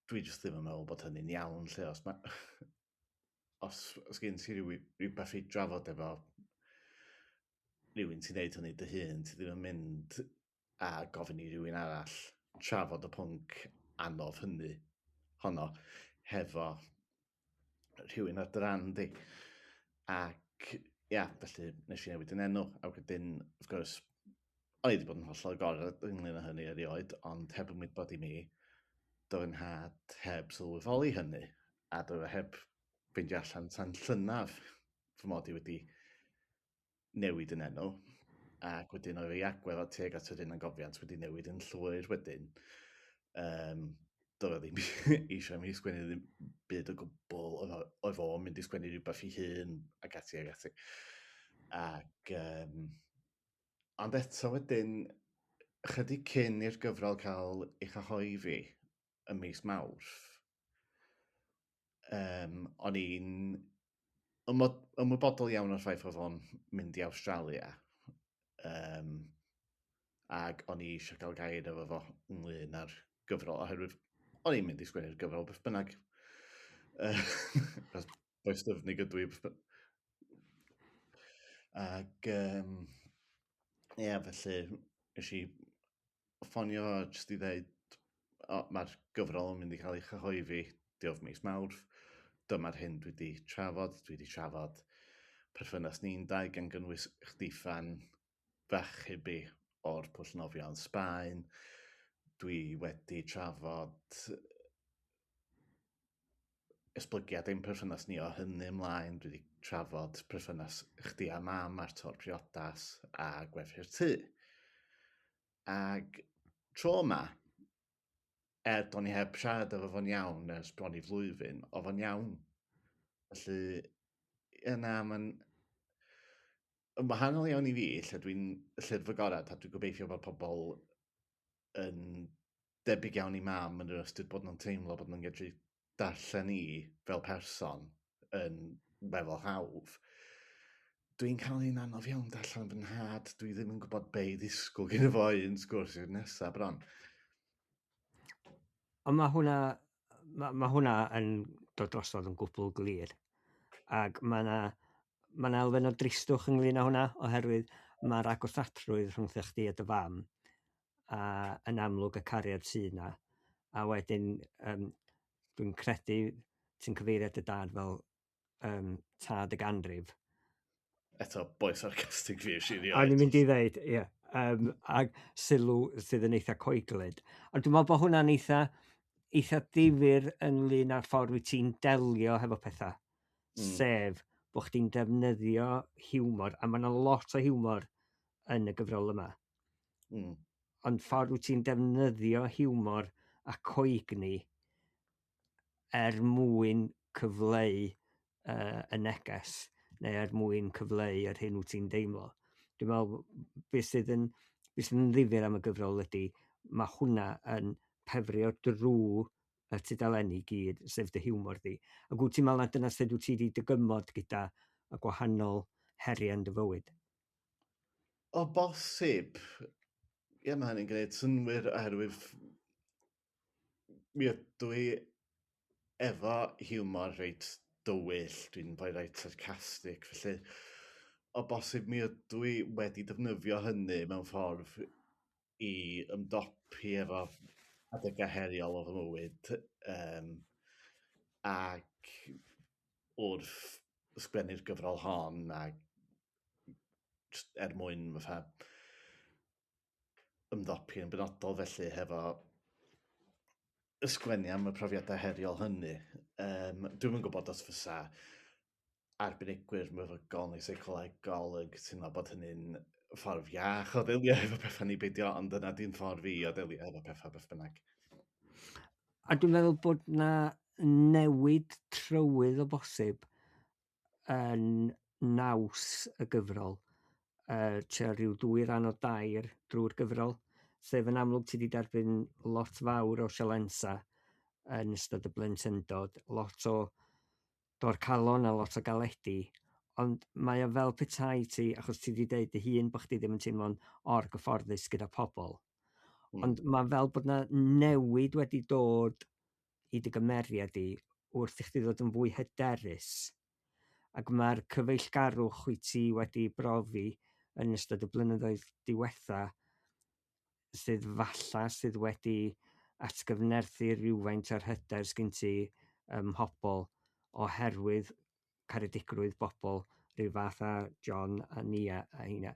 dwi jyst ddim yn meddwl bod hynny'n iawn lle, os, ma, os gen ti rhywbeth i drafod efo rhywun ti'n neud hynny dy hun, ti ddim yn mynd a gofyn i rhywun arall trafod y pwnc anodd hynny honno hefo rhywun ar dy ran di. Ac ia, felly nes i newid yn enw, a wedyn, wrth gwrs, o'n i wedi bod yn hollol agored ynglyn â hynny erioed, ond heb ymwybod i mi, doedd nhad heb sylweddoli hynny, a doedd o heb ffeindio allan tan llynaf fy mod i wedi newid yn enw, ac wedyn oedd ei agwedd o tuag at yr hunangofiant wedi newid yn llwyr wedyn. Doedd o ddim eisiau mi sgwennu ddim byd o gwbl, oedd o'n mynd i sgwennu rhywbeth i hun, ac ati ac ati. Ac, ond eto wedyn, chydig cyn i'r gyfrol cael ei chyhoeddi ym mis Mawrth, o'n i'n ymwybodol iawn o'r ffaith oedd o'n mynd i Awstralia, ac o'n i eisiau cael gair efo fo ynglyn â'r gyfrol, oherwydd o'n i'n mynd i sgwennu'r gyfrol beth bynnag. Boi styfnig ydw i. Ac, ie, felly, nes i ffonio fo jyst i ddeud, o, mae'r gyfrol yn mynd i cael ei chyhoeddi diwedd mis Mawrth. Dyma'r hyn dwi wedi trafod. Dwi wedi trafod perthynas ni'n dau gan gynnwys chdiffan fachub i o'r pwll nofio yn Sbaen. Dwi wedi trafod esblygiad ein perthynas ni o hynny ymlaen. Dwi wedi trafod perthynas chdi a mam a'r tor priodas a gwefru'r tŷ. Ac tro yma, do'n i heb siarad efo fo'n iawn ers bron i flwyddyn, oedd fo'n iawn. Felly, yna, mae'n yn wahanol iawn i fi, lle dwi'n llyfr agorad, a dwi'n gobeithio bod pobl yn debyg iawn i mam yn yr ystyr bod nhw'n teimlo bod nhw'n gallu darllen i fel person yn weddol hawdd. Dwi'n cael un anodd iawn darllen fy nhad, dwi ddim yn gwybod be i ddisgwyl gyda fo un sgwrs i'r nesaf bron. Ond mae hwnna yn dod drosodd yn gwbl glir. Ac mae yna elfen o dristwch ynglyn â hwnna, oherwydd mae'r agosatrwydd rhwng chdi a dy fam, a yn amlwg y cariad sydd yna. A wedyn, dwi'n credu ti'n cyfeirio dy dad fel tad y ganrif. Eto, boi sarcastic fi eisiau i. O'n i'n mynd i ddeud, ie. Ac sylw sydd yn eitha coeglyd. Ond dwi'n meddwl bod hwnna'n eitha difyr ynglyn â'r ffordd wyt ti'n delio hefo pethau. Sef bod chdi'n defnyddio hiwmor, a mae yna lot o hiwmor yn y gyfrol yma. Ond ffordd wyt ti'n defnyddio hiwmor a coegni er mwyn cyfleu y neges neu er mwyn cyfleu yr hyn wyt ti'n deimlo. Dwi'n meddwl beth sydd yn ddifyr am y gyfrol ydy mae hwnna yn pefrio drwy y tudalenni gyd, sef dy hiwmor di. Ac wyt ti'n meddwl na dyna sut wyt ti wedi dygymod gyda y gwahanol heriau yn dy fywyd? O bosib, ie, mae hynny'n gwneud synnwyr oherwydd mi ydw i efo hiwmor reit dywyll, dwi'n boi reit sarcastic, felly o bosib mi ydw i wedi defnyddio hynny mewn ffordd i ymdopi efo adegau heriol o fy mywyd ac wrth ysgrifennu'r gyfrol hon ac jyst er mwyn fatha ymdopi yn benodol felly hefo ysgrifennu am y profiadau heriol hynny. Dwi'm yn gwybod os fysa arbenigwyr meddygol neu seicolegol yn cytuno bod hynny'n ffordd iach o ddelio efo pethau neu beidio, ond dyna di'n ffordd fi o delio efo pethau beth bynnag. A dwi'n meddwl bod na newid trywydd o bosib yn naws y gyfrol tua rhyw 2 rhan o 3 drwy'r gyfrol, sef yn amlwg ti wedi derbyn lot fawr o sialensa yn ystod y blentyndod, lot o dorcalon a lot o galedi, ond mae o fel petai ti, achos ti wedi deud dy hun bod chdi ddim yn teimlo'n orgyfforddus gyda pobl, ond mae fel bod na newid wedi dod i dy gymeriad di wrth i chdi ddod yn fwy hyderus, ac mae'r cyfeillgarwch wyt ti wedi brofi yn ystod y blynyddoedd diwetha sydd falla sydd wedi atgyfnerthu rhywfaint o'r hyder sgyn ti ym mhobol oherwydd caredigrwydd bobl rhyw fath â John a Nia a heina.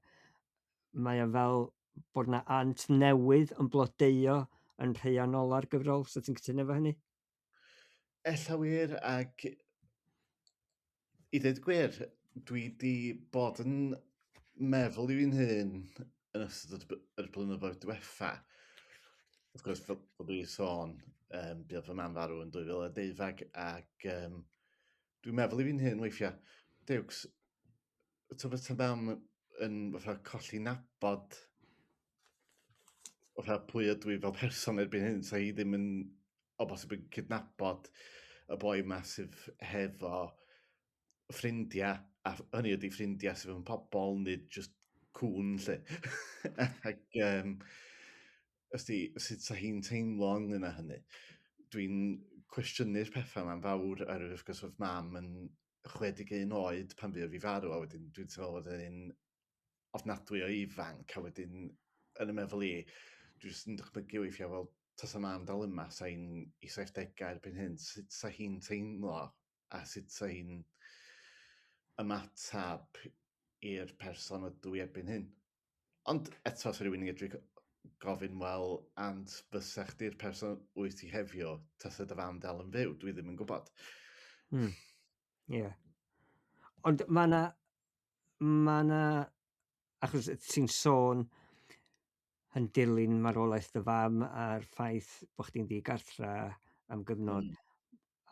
Mae o fel bod na Ant newydd yn blodeuo yn rheian ola'r gyfrol, so ti'n cytuno efo hynny? Ella wir, ac i ddweud gwir, dwi di bod yn meddwl i fi'n hun yn ystod yr blynyddoedd diwetha. Wrth gwrs, fel dwi sôn, buodd fy mam farw yn 2012, ac dwi'n meddwl i fi'n hun weithiau, Dewks, tybed ta mam yn fatha colli nabod fatha pwy ydw i fel person erbyn hyn, sa hi ddim yn o bosib yn cydnabod y boi ma sydd hefo ffrindiau, a hynny ydy ffrindiau sydd yn pobl, nid just cwn, lle. Ac, ysdi, sut sa hi'n teimlo ynglyn â hynny? Dwi'n cwestiynu'r pethau yma'n fawr, oherwydd wrth gwrs oedd mam yn 61 oed pan fuodd hi farw, a wedyn dwi'n teimlo bod hi'n ofnadwy o ifanc, a wedyn yn y meddwl i, dwi jyst yn dychmygu weithiau, wel, tasa mam dal yma, sa hi'n i 70au erbyn hyn, sut sa hi'n teimlo a sut sa hi'n ymatab i'r person ydw i erbyn hyn? Ond eto, sa rhywun yn edrych gofyn, wel, Ant, fysa chdi'r person wyt ti heddiw, tasa dy fam dal yn fyw? Dwi ddim yn gwybod. Yeah. Ond mae na, achos ti'n sôn yn dilyn marwolaeth dy fam a'r ffaith bod chdi'n ddigartra am gyfnod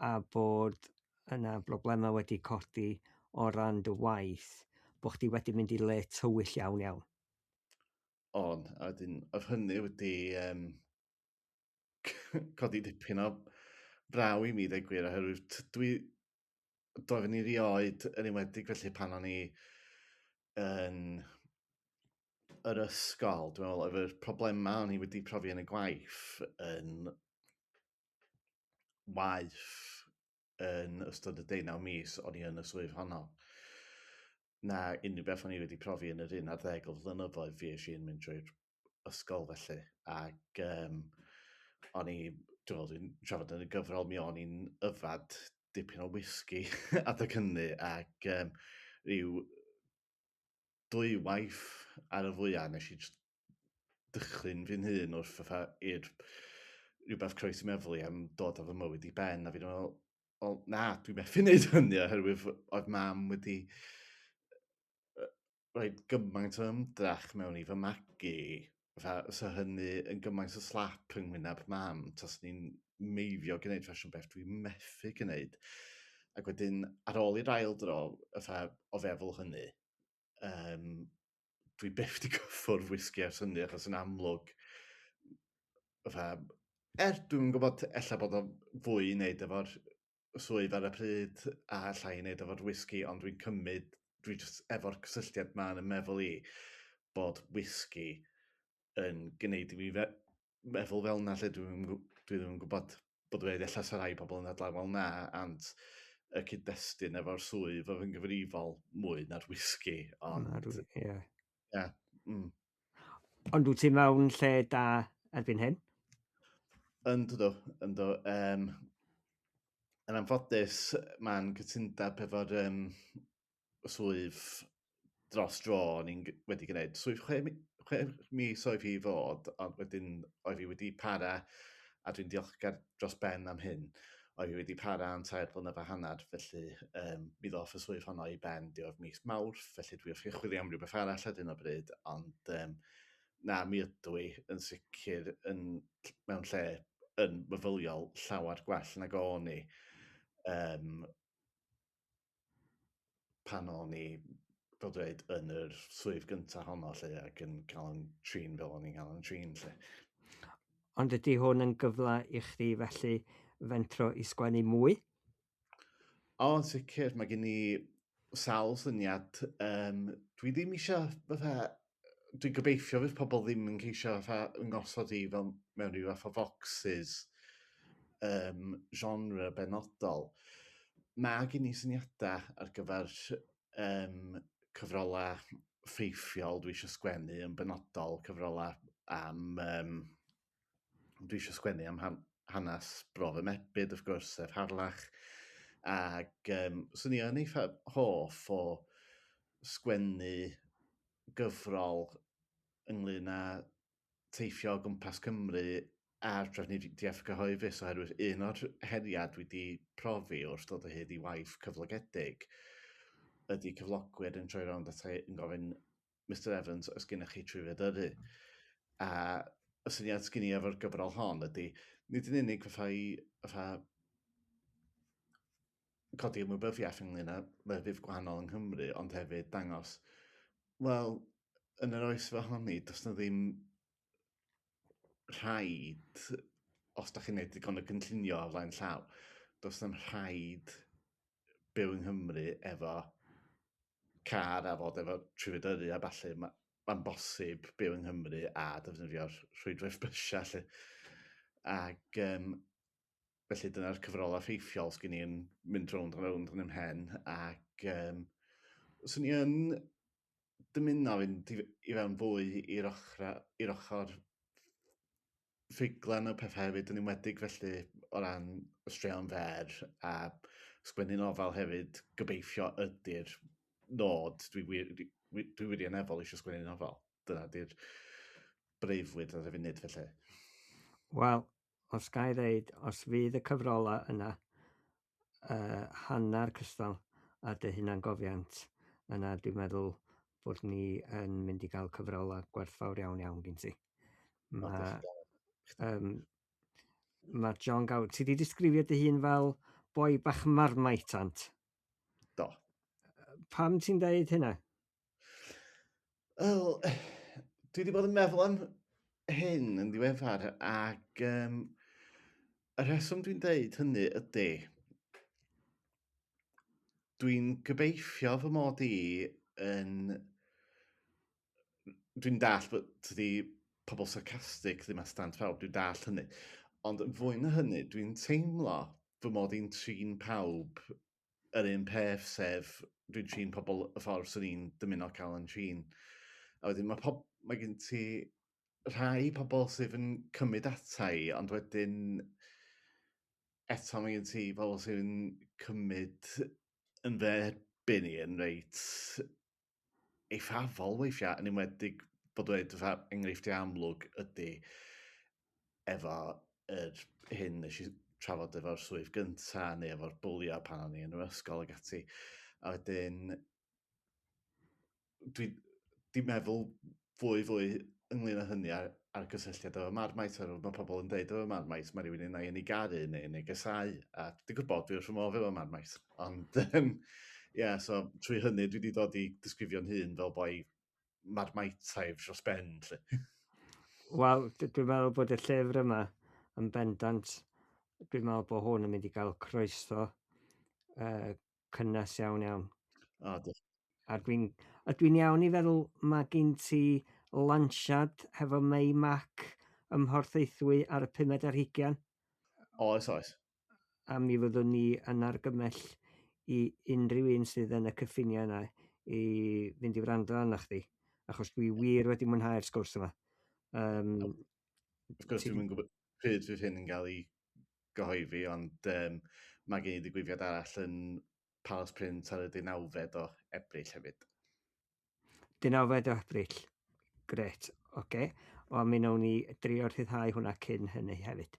a bod yna broblemau wedi codi o ran dy waith, bod chdi wedi mynd i le tywyll iawn iawn. On, a wedyn, oedd hynny wedi codi dipyn o braw i mi, dweud gwir, oherwydd doeddwn i rioed, yn enwedig felly pan o'n i yn yr ysgol, dwi'n meddwl, efo'r problemau o'n i wedi profi yn y gwaith yn waith yn ystod y 19 mis o'n i yn y swydd honno na unrhyw beth o'n i wedi profi yn yr 11 o flynyddoedd fi eisiau yn mynd trwy'r ysgol felly. Ac o'n i, dwi'n meddwl, dwi'n trafod yn y gyfrol, mi o'n i'n yfad dipyn o whisky adeg hynny ac rhyw dwywaith ar y fwyaf nes i jyst dychryn fi'n hun wrth fatha i'r rhywbeth croesi meddwl i am dod â fy mywyd i ben, a fi'n meddwl, wel na, dwi'n methu wneud hynny oherwydd oedd mam wedi rhoi gymaint o ymdrech mewn i fy magu, fatha, sa hynny yn gymaint o slap yng ngwyneb mam, taswn i'n meifio gwneud ffasiwn beth dwi'n methu gwneud. Ac wedyn, ar ôl i'r ail dro, fatha, o feddwl hynny, dwi byth wedi cyffwrdd whisky ers hynny, achos yn amlwg, fatha, dwi'n gwybod ella bod o fwy i wneud efo'r swydd ar y pryd a llai i wneud efo'r whisky, ond dwi'n cymryd, dwi just efo'r cysylltiad ma yn y meddwl i bod whisky yn gwneud i fi meddwl fel yna, lle dwi ddim yn gwybod bod dweud ella sa rai pobl yn dadlau, wel na, ant y cyd-destun efo'r swydd oedd yn gyfrifol mwy na'r whisky, ond... Ie. Ie. Ond wyt ti mewn lle da erbyn hyn? Yndw, yndw. Yn anffodus, mae'n cytundeb efo'r swydd dros dro o'n i'n wedi gwneud. Swydd 6 mis oedd hi fod, ond wedyn oedd hi wedi para, a dwi'n diolchgar dros ben am hyn, oedd hi wedi para am 3 blynedd a hanner, felly mi ddoth y swydd honno i ben diwedd mis Mawrth, felly dwi wrth chwilio am rhywbeth arall ar hyn o bryd, ond na, mi ydw i yn sicr mewn lle yn myfyliol llawer gwell nag o'n i pan o'n i, fel dweud, yn yr swydd gyntaf honno lle, ac yn cael yn trin fel o'n i'n cael yn trin lle. Ond ydy hwn yn gyfle i chdi felly fentro i sgwennu mwy? O, yn sicr, mae gen i sawl syniad. Dwi ddim eisiau, fatha, dwi'n gobeithio fydd pobl ddim yn ceisio fatha yngosod i fel mewn rhyw fath o foxes genre benodol. Mae gen i syniadau ar gyfer cyfrolau ffeithiol dwi eisiau sgwennu yn benodol, cyfrolau am... dwi eisiau sgwennu am hanes bro fy mebyd, wrth gwrs, sef Harlech. Ac swn i yn eitha hoff o sgwennu gyfrol ynglyn â teithio o gwmpas Cymru a'r trafnidiaeth gyhoeddus, oherwydd un o'r heriau dwi wedi profi wrth dod o hyd i waith cyflogedig ydy cyflogwyr yn troi rownd ata i yn gofyn, Mr Evans, oes gennych chi trwydded yrru? A y syniad sgyn i efo'r gyfrol hon ydy, nid yn unig fatha i fatha codi ymwybyddiaeth ynglyn â lefydd gwahanol yng Nghymru, ond hefyd dangos, wel, yn yr oes fel honni, does na ddim rhaid, os da chi'n neud digon o gynllunio o flaen llaw, does na'm rhaid byw yng Nghymru efo car a fod efo trwydded yrru a ballu. Mae'n bosib byw yng Nghymru a defnyddio'r rhwydwaith bysiau lle. Ac felly dyna'r cyfrolau ffeithiol sgyn i yn mynd rownd a rownd yn 'y mhen. Ac swn i yn dymuno fynd i fewn fwy i'r ochr ffuglen o pethau hefyd, yn enwedig felly o ran y straeon fer a sgwennu nofel hefyd, gobeithio ydy'r nod. Dwi wirioneddol eisiau sgwennu nofel. Dyna di'r breuddwyd ar y funud felly. Wel, os ga i ddeud, os fydd y cyfrolau yna hanner cystal a dy hunangofiant, yna dwi'n meddwl bod ni yn mynd i gael cyfrolau gwerthfawr iawn iawn gen ti. Mae Jon Gower, ti wedi disgrifio dy hun fel boi bach Marmite, ant? Do. Pam ti'n deud hynna? Wel, dwi wedi bod yn meddwl am hyn yn ddiweddar, ac y rheswm dwi'n deud hynny ydy, dwi'n gobeithio fy mod i yn... Dwi'n dallt bod tydi pobl sarcastic ddim at dant pawb, dwi'n dallt hynny. Ond yn fwy na hynny, dwi'n teimlo fy mod i'n trin pawb yr un peth, sef dwi'n trin pobl y ffordd swn i'n dymuno cael yn trin. A wedyn mae gen ti rhai pobl sydd yn cymryd ata i, ond wedyn eto mae gen ti pobl sydd yn cymryd yn fy erbyn i yn reit eithafol weithiau, yn enwedig bod dweud fatha enghreifftiau amlwg ydy efo yr hyn nes i trafod efo'r swydd gynta neu efo'r bwlio pan o'n i yn yr ysgol ac ati. A wedyn dwi di meddwl fwy fwy ynglyn â hynny a'r, ar gysylltiad efo Marmite, oherwydd mae pobl yn deud efo Marmite, mae rhywun unai yn ei garu neu yn ei gasáu, a dwi'n gwybod dwi wrth fy modd efo Marmite, ond yeah, so trwy hynny dwi wedi dod i disgrifio'n hun fel boi Marmiteaidd dros ben, lle. Wel, dwi'n meddwl bod y llyfr yma yn bendant, dwi'n meddwl bod hwn yn mynd i gael croeso cynnes iawn iawn. O, diolch. A dwi'n a dwi'n iawn i feddwl mae gen ti lansiad hefo Mei Mac ym Mhorthaethwy ar y pumed ar hugain. Oes, oes. A mi fyddwn ni yn argymell i unrhyw un sydd yn y cyffiniau yna i fynd i wrando arno chdi, achos dwi wir wedi mwynhau'r sgwrs yma. Wrth gwrs, dwi'm yn gwybod pryd fydd hyn yn cael ei gyhoeddi, ond mae gen i ddigwyddiad arall yn Palas Print ar y 19fed o Ebrill hefyd. 19fed o Ebrill. Gret, oce. Okay. O, mi wnawn ni drio rhyddhau hwnna cyn hynny hefyd.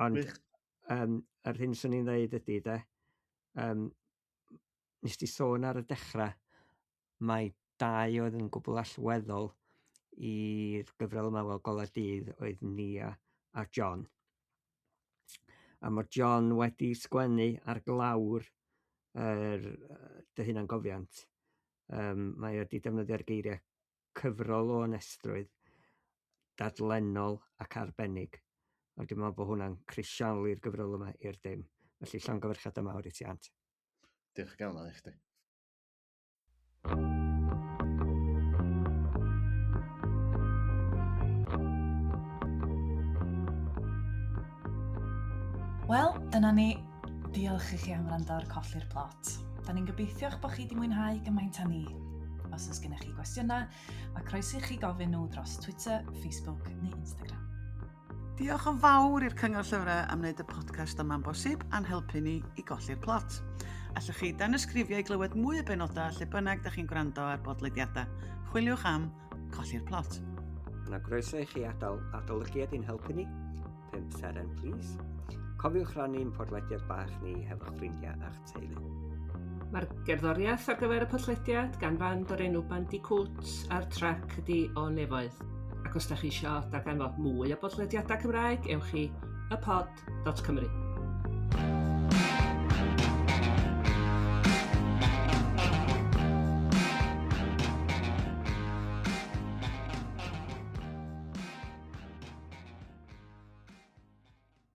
Ond yr hyn swn i'n dweud ydy, de, nes di sôn ar y dechrau, mae dau oedd yn gwbl allweddol i'r gyfrol yma wel Golau Dydd oedd Nia a John. A mae John wedi sgwennu ar glawr yr dy hunangofiant. Mae wedi defnyddio'r geiriau cyfrol o onestrwydd, dadlennol ac arbennig. A dwi'n meddwl bod hwnna'n crisialu'r gyfrol yma i'r dim. Felly llongyfarchiadau mawr i ti, Ant. Diolch yn fawr i chdi. Wel, dyna ni. Diolch i chi am wrando ar Colli'r Plot. Da ni'n gobeithio'ch bod chi wedi mwynhau gymaint â ni. Os oes gennych chi gwestiynau, mae croeso i chi gofyn nhw dros Twitter, Facebook neu Instagram. Diolch yn fawr i'r Cyngor Llyfrau am wneud y podcast yma'n bosib a'n helpu ni i golli'r plot. Allwch chi danysgrifio i glywed mwy o benodau lle bynnag da chi'n gwrando ar bodlediadau. Chwiliwch am Colli'r Plot. Yna groeso i chi adael adolygiad i'n helpu ni. 5 seren, please. Cofiwch rannu'n podlediad bach ni hefo'ch ffrindiau a'ch teulu. Mae'r gerddoriaeth ar gyfer y podlediad gan fand o'r enw Bandicoot a'r trac ydi O Nefoedd. Ac os da chi eisiau darganfod mwy o bodlediadau Cymraeg, ewch i ypod.cymru.